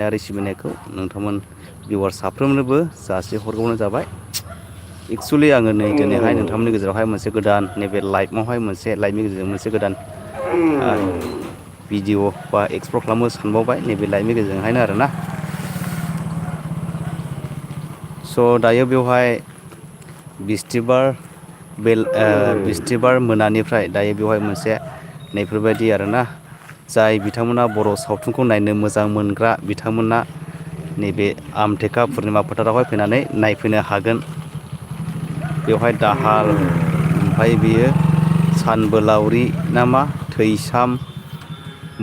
आरो सिबिनायखौ नोंथांमोन भिउवार साफ्रोमनोबो जासि हरग्रोनाय जाबाय। एक्सुवेलि आङो नै दिनैहाय नोंथांमोननि गेजेरावहाय मोनसे गोदान नैबे लाइभआवहाय लाइभनि गेजेरजों मोनसे गोदान भिडिअ' बा एक्सप्लर खालामनो सानबावबाय नैबे लाइभनि गेजेरजोंहायनो आरोना। स' दायो बेवहाय बिस्थिबार मोनानिफ्राय दायो बेवहाय मोनसे नैफोरबायदि आरोना जाय बिथांमोना बर' सावथुनखौ नायनो मोजां मोनग्रा बिथांमोना नैबे आमटेका पुर्निमा फोथारावहाय फैनानै नायफैनो हागोन। बेवहाय दाहाल ओमफ्राय बियो सानबोलावरि नामा थैसाम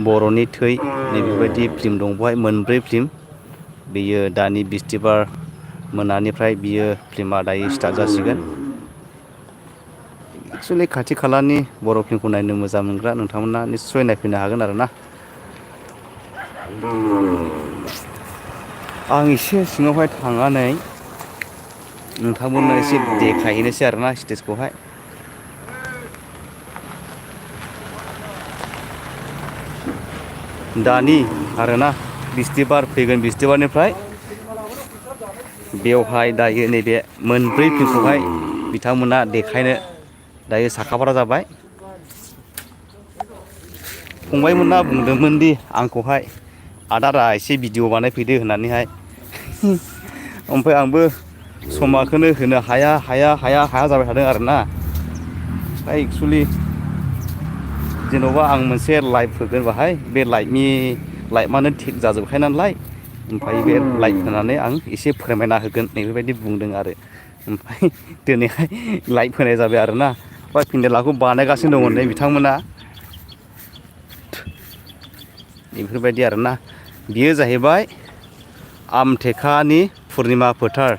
बर'नि थै नैबेबायदि फिल्म दं बेवहाय मोनब्रै फिल्म बेयो दानि बिस्थिबार मोनानिफ्राय बियो फिल्मा दायो स्टार्ट जासिगोन। एक्सुवेलि खाथि खालानि बर' फिल्मखौ नायनो मोजां मोनग्रा नोंथांमोना निस्सय नायफैनो हागोन आरोना। आं एसे सिङावहाय थांनानै नोंथांमोननो एसे देखायहैनोसै आरोना स्टेजखौहाय। दानि आरोना फैगोन बिस्थिबारनिफ्राय बेवहाय दायो नैबे मोनब्रै फिल्मखौहाय बिथांमोना देखायनो दायो साखाफारा जाबाय। फंबायमोना बुंदोंमोन दि आंखौहाय आदा एसे भिडिअ' बानायफैदो होननानैहाय ओमफ्राय आंबो समाखौनो होनो हाया जाबाय थादों आरोना। एक्सुवेलि जेन'बा आं मोनसे लाइभ होगोन बाहाय बे लाइभआनो थिग जाजोबखाय नालाय ओमफ्राय बे लाइभ होनानै आं एसे फोरमायना होगोन नैबेबायदि बुंदों आरो ओमफ्राय दिनैहाय लाइभ होनाय जाबाय आरोना। ओमफ्राय पेन्देलाखौ बानायगासिनो दङ नै बिथांमोना बेफोरबायदि आरोना। बियो जाहैबाय आमटेकानि पुर्निमा फोथार।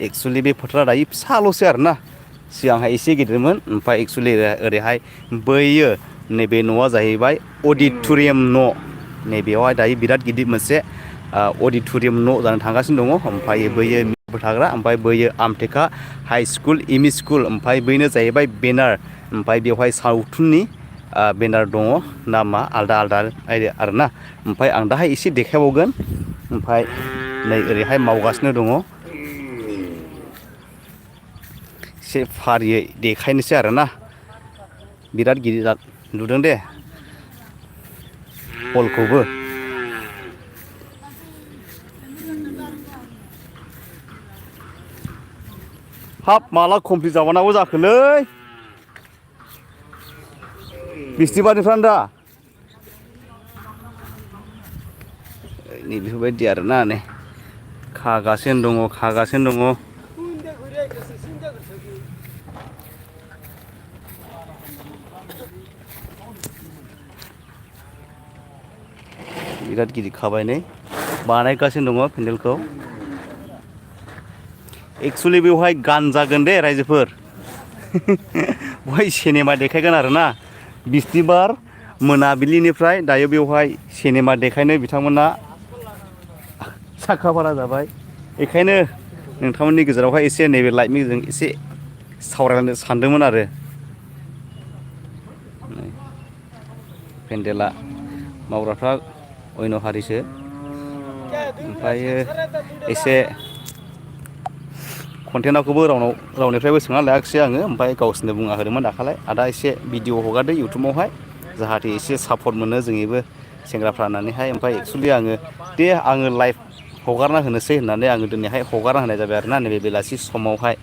एक्सुवेलि बे फोथारा दायो फिसाल'सो आरोना सिगांहाय एसे गिदिरमोन ओमफ्राय एक्सुवेलि ओरैहाय बैयो नैबे न'आ जाहैबाय अडिट'रियाम न' नैबेयावहाय दायो बिराद गिदिर मोनसे अडिट'रियाम न' जानो थांगासिनो दङ। ओमफ्राय बैयो थाग्रा ओमफ्राय बैयो आमटेका high school M E school ओमफ्राय बैनो जाहैबाय बेनार ओमफ्राय बेवहाय सावथुननि बेनार दङ नामा आलदा आरोना। ओमफ्राय आं दाहाय एसे देखायबावगोन ओमफ्राय नै ओरैहाय मावगासिनो दङ एसे फारियै देखायनोसै आरोना। बिराद गिदिर लुदों दे हलखौबो। हाब माला कमप्लिट जाबावनांगौ जाखोलै बिस्थिबारनिफ्रायनो दा नै बेफोरबायदि आरोना नै खागासिनो दङ। बिराद गिदिर खाबाय नै बानायगासिनो दङ पेन्देलखौ। एक्सुवेलि बेवहाय गान जागोन दे रायजोफोर बेवहाय सिनेमा देखायगोन आरोना। बिस्थिबार मोनाबिलिनिफ्राय दायो बेवहाय सिनेमा देखायनो बिथांमोना साखाफारा जाबाय। बेखायनो नोंथांमोननि गेजेरावहाय एसे नैबे लाइभनि गेजेरजों एसे सावरायनो सानदोंमोन आरो। पेन्देला मावग्राफ्रा अन्य हारिसो ओमफ्रायो एसे कन्टेनाखौबो रावनिफ्रायबो सोंना लायाखिसै आङो ओमफ्राय गावसोरनो बुंना होदोंमोन दाखालाय आदा एसे भिडिअ हगारदो इउटुबावहाय जाहाथे एसे सापर्ट मोनो जोंनिबो सेंग्राफ्रा होननानैहाय। ओमफ्राय एक्सुवेलि आङो लाइभ हगारना होनोसै होननानै आङो दिनैहाय हगारना होनाय जाबाय आरोना नैबे बेलासि समावहाय।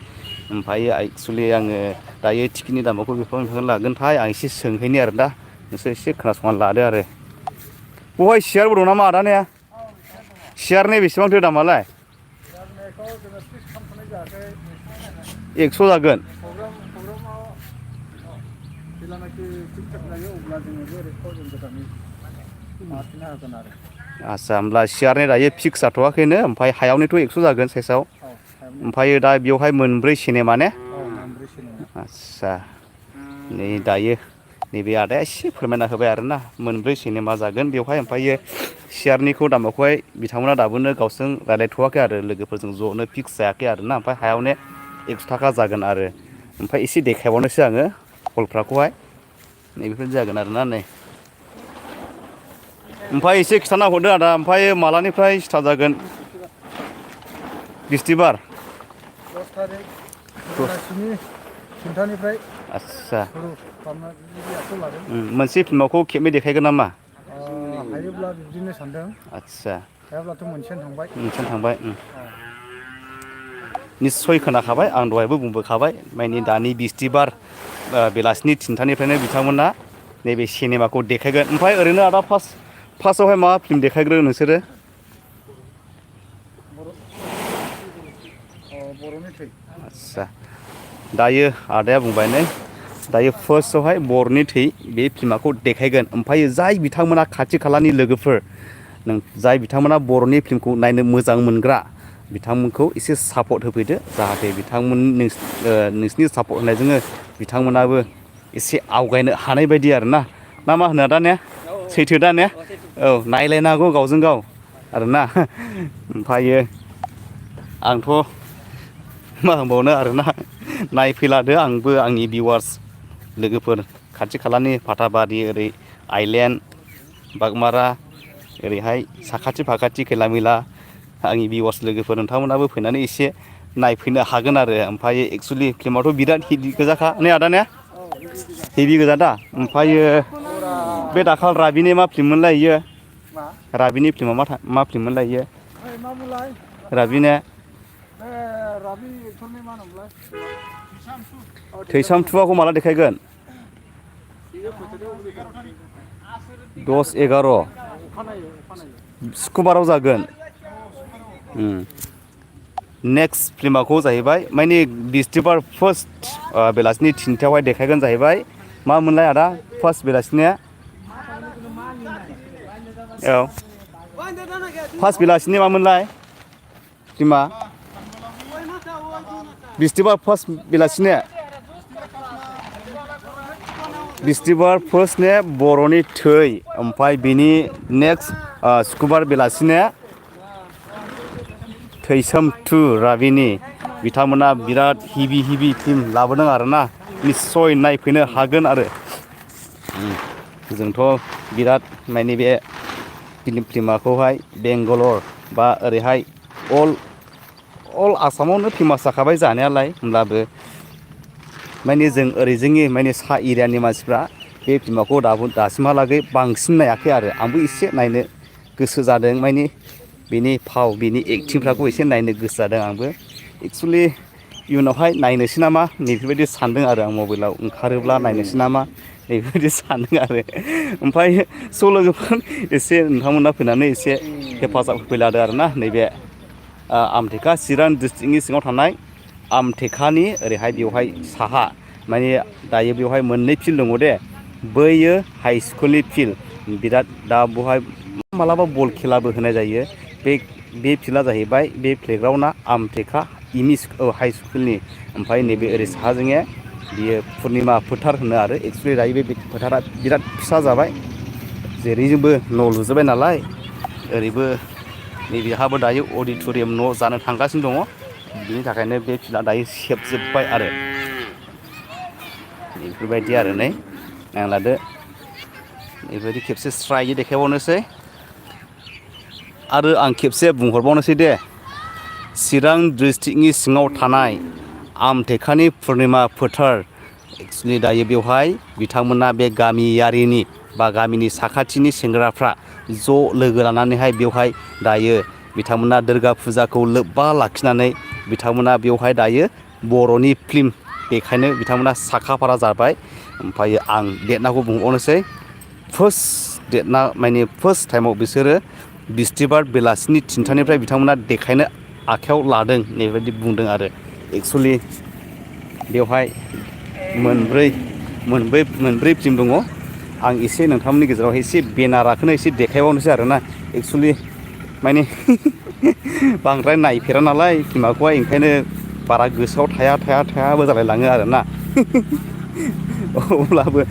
ओमफ्रायो एक्सुवेलि आङो दायो टिकेटनि दामाखौ बेसेबां लागोनथाय आं एसे सोंहैनि आरो दा नोंसोर एसे खोनासंनानै लादो आरो। बहाय सियारबो दं नामा आदा ने सियारनि बेसेबांथो दामालाय 100 जागोन। आदसा होमब्ला सियारनि दायो फिक्स जाथ'वाखैनो ओमफ्राय हायावनिथ' 100 जागोन साइसआव ओमफ्राय दा बेवहाय मोनब्रै सिनेमा ने आदसा नै दायो नैबे आदाया एसे फोरमायना होबाय आरोना मोनब्रै सिनेमा जागोन बेवहाय। ओमफ्रायो सियारनिखौ दामाखौहाय बिथांमोना दाबोनो गावसोरजों रायज्लायथ'वाखै आरो लोगोफोरजों ज'नो फिक्स जायाखै आरोना। ओमफ्राय हायावनो 100 थाखा जागोन आरो। ओमफ्राय एसे देखायबावनोसै आङो हलफ्राखौहाय नैबेफोर जागोन आरोना नै ओमफ्राय एसे खिथाना हरदो आदा ओमफ्राय मालानिफ्राय स्टार्ट जागोन बिस्थिबार 10 थारिख बेलासिनि 3टानिफ्राय आच्छा लादों मोनसे फिल्मखौ खेबनै देखायगोन नामा हायोब्ला बिदिनो सानदों आच्छा हायाब्लाथ' मोनसेयानो थांबाय निस्सय खोनाखाबाय आं दहायबो बुंबोखाबाय माने दानि बिस्थिबार बेलासिनि 3टानिफ्रायनो बिथांमोना नैबे सिनेमाखौ देखायगोन ओमफ्राय ओरैनो आदा फार्स्टआवहाय मा फिल्म देखायग्रो नोंसोरो बर'नि थै आच्छा दायो आदाया बुंबाय नै दायो फार्स्टआवहाय बर'नि थै बे फिल्मखौ देखायगोन ओमफ्राय जाय बिथांमोना खाथि खालानि लोगोफोर जाय बिथांमोना बर'नि फिल्मखौ नायनो मोजां मोनग्रा बिथांमोनखौ एसे सापर्ट होफैदो जाहाथे बिथांमोन नोंसिनि सापर्ट होनायजोंनो बिथांमोनाबो एसे आवगायनो हानाय बायदि आरोना ना मा होनो आदा ने सैथो दा ने औ नायलायनांगौ गावजों गाव आरोना ओमफ्रायो आंथ' मा होनबावनो आरोना नायफैलादो आंबो आंनि भिउवार्स लोगोफोर खाथि खालानि फाथाबारि ओरै आइलेण्ड बागमारा ओरैहाय साखाथि फाखाथि खैला मैला आंनि भिउवार्स लोगोफोर नोंथांमोनाबो फैनानै एसे नायफैनो हागोन आरो ओमफ्राय एक्सुवेलि फिल्माथ' बिराद हिट गोजाखा ने आदा ने हेभि गोजा दा ओमफ्रायो बे दाखाल राबिनि मा फिल्ममोनलाय इयो राबिनि फिल्मा मा फिल्ममोनलाय इयो राबिना थैसाम 2खौ माला देखायगोन 10-11 सुक्रुबाराव जागोन नेक्स्ट फिल्माखौ जाहैबाय माने बिस्थिबार फार्स्ट बेलासिनि 3टायावहाय देखायगोन जाहैबाय मा मोनलाय आदा फार्स्ट बेलासिनिया औ फार्स्ट बेलासिनि मामोनलाय फिल्मा बिस्थिबार फार्स्ट बेलासिने बिस्थिबार फार्स्टने बर'नि थै ओमफ्राय बिनि नेक्स्ट सुक्रुबार बेलासिने थैसाम 2 राबिनि बिथांमोना बिराद हेभि फिल्म लाबोदों आरोना निस्सय नायफैनो हागोन आरो जोंथ' बिराद माने बे फिल्मखौहाय बेंगालर बा ओरैहाय अल आसामावनो फेमास जाखाबाय जानायालाय होमब्लाबो माने जों ओरै जोंनि माने सा एरियानि मानसिफ्रा बे फिल्मखौ दासिमहालागै बांसिन नायाखै आरो आंबो एसे नायनो गोसो जादों माने बिनि फाव बिनि एक्टिंफ्राखौ एसे नायनो गोसो जादों आंबो एक्सुवेलि इयुनावहाय नायनोसै नामा नैबेबायदि सानदों आरो आं मबाइलाव ओंखारोब्ला नायनोसै नामा नैबेबायदि सानदों आरो ओमफ्राय स' लोगोफोर एसे नोंथांमोना फैनानै एसे हेफाजाब होफैलादो आरोना नैबे आमथेका चिरां डिस्ट्रिक्टनि सिङाव थानाय आमथेकानि ओरैहाय बेवहाय साहा माने दायो बेवहाय मोननै फिल्ड दङ दे बैयो हाइ स्कुलनि फिल्ड बिराद दा बेवहाय मालाबा बल खेलाबो होनाय जायो बे फिल्डआ जाहैबाय बे प्लेग्राउन्डआ आमथेका हाइ स्कुलनि ओमफ्राय नैबे ओरै साहाजोंहाय बियो पुर्निमा फोथार होनो आरो एक्सुवेलि दायो बे फोथारा बिराद फिसा जाबाय जेरैजोंबो न' लुजोब्बाय नालाय ओरैबो नैबेहाबो दायो अडिट'रियाम न' जानो थांगासिनो दङ बिनि थाखायनो बे फिल्डआ दायो सेबजोब्बाय आरो बेफोरबायदि आरो नै नायलादो बेबायदि खेबसे स्रायै देखायबावनोसै आरो आं खेबसे बुंहरबावनोसै दे चिरां डिस्ट्रिक्टनि सिङाव थानाय आमथेकानि पुर्निमा फोथार एक्सुवेलि दायो बेवहाय बिथांमोना बे गामियारिनि बा गामिनि साखाथिनि सेंग्राफ्रा ज' लोगो लानानैहाय बेवहाय दायो बिथांमोना दुर्गा फुजाखौ लोब्बा लाखिनानै बिथांमोना बेवहाय दायो बर'नि फिल्म बेखायनो बिथांमोना साखाफारा जाबाय ओमफ्राय आं डेटखौ बुंबावनोसै फार्स्ट डेटना माने फार्स्ट टाइमाव बिसोरो बिस्थिबार बेलासिनि 3टानिफ्राय बिथांमोना देखायनो आखायाव लादों नैबायदि बुंदों आरो एक्सुवेलि बेवहाय मोनब्रै फिल्म दङ आं एसे नोंथांमोननि गेजेरावहाय एसे बेनारखौनो एसे देखायबावनोसै आरोना एक्सुवेलि माने बांद्राय नायफेरा नालाय फिल्मखौहाय ओंखायनो बारा गोसोआव थायाबो जालायलाङो आरोना अब्लाबो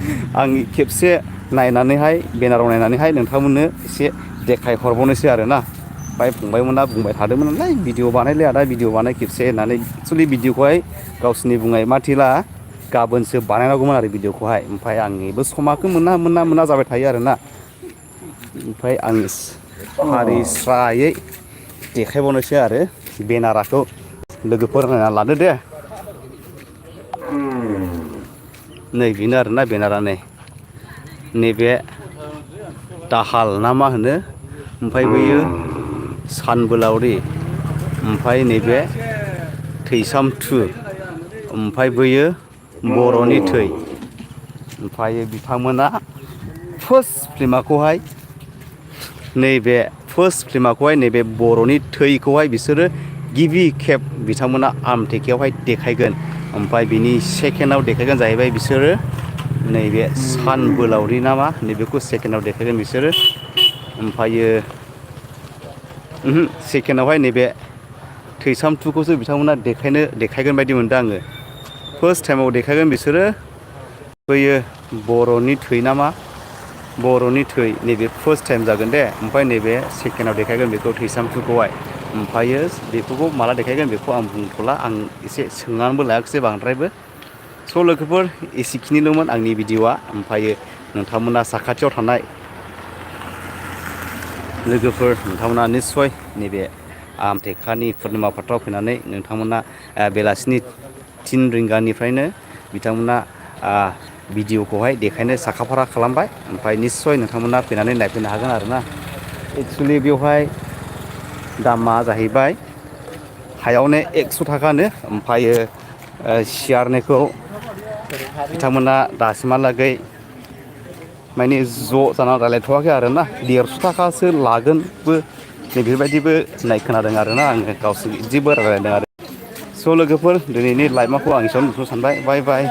आं खेबसे नायनानैहाय बेनाराव नायनानैहाय नोंथांमोननो एसे देखायहरबावनोसै आरोना ओमफ्राय फंबायमोना बुंबाय थादोंमोन नालाय भिडिअ बानायलै आदा भिडिअ बानाय खेबसे होननानै एक्सुवेलि भिडिअखौहाय गावसोरनि बुंनाय माथिला गाबोनसो बानायनांगौमोन आरो भिडिअखौहाय ओमफ्राय आंनिबो समाखौ मोना जाबाय थायो आरोना ओमफ्राय आं फारि स्रायै देखायबावनोसै आरो बेनारखौ लोगोफोर नायना लादो दे। नै बेनो आरोना बेनारा नैबे दाहाल ना मा होनो, ओमफ्राय बैयो सानबोलावरि, ओमफ्राय नैबे थैसाम 2, ओमफ्राय बैयो बर'नि थै। ओमफ्राय बिथांमोना फार्स्ट फिल्मखौहाय नैबे नैबे बर'नि थैखौहाय बिसोरो गिबि खेब बिथांमोना आमटेकायावहाय देखायगोन। ओमफ्राय बिनि सेकेन्डआव देखायगोन जाहैबाय बिसोरो नैबे सानबोलावरि नामा नैबेखौ सेकेन्डआव देखायगोन बिसोरो। ओमफ्रायो सेकेन्डआवहाय नैबे थैसाम 2खौसो बिथांमोना देखायगोन बायदि मोनदों आङो। फार्स्ट टाइमाव देखायगोन बिसोरो बैयो बर'नि थै नामा, बर'नि थै नैबे फार्स्ट टाइम जागोन दे। ओमफ्राय नैबे सेकेन्डआव देखायगोन बेखौ थैसाम 2खौहाय। ओमफ्रायो बेफोरखौ माला देखायगोन बेखौ आं बुंथ'ला, आं एसे सोंनानैबो लायाखिसै बांद्रायबो। स' लोगोफोर एसेखिनिल'मोन आंनि भिडिअ'आ। ओमफ्रायो नोंथांमोना साखाथियाव थानाय लोगोफोर नोंथांमोना निस्सय नैबे आमटेकानि पुर्निमा फोथाराव फैनानै नोंथांमोना बेलासिनि 3 रिंगानिफ्रायनो बिथांमोना भिडिअ'खौहाय देखायनो साखाफारा खालामबाय। ओमफ्राय निस्सय नोंथांमोना फैनानै नायफैनो हागोन आरोना। एक्सुवेलि बेवहाय दामा जाहैबाय हायावनो 100 थाखानो, ओमफ्रायो सियारनिखौ बिथांमोना दासिमहालागै माने ज' जानानै रायज्लायथ'वाखै आरोना, 150 थाखासो लागोनबो बेफोरबायदिबो होननाय खोनादों आरोना आङो, गावसोर बिदिबो रायज्लायदों आरो। स' लोगोफोर दिनैनि लाइभखौ आं एसेयावनो दोनथ'नो सानबाय। बाय बाय।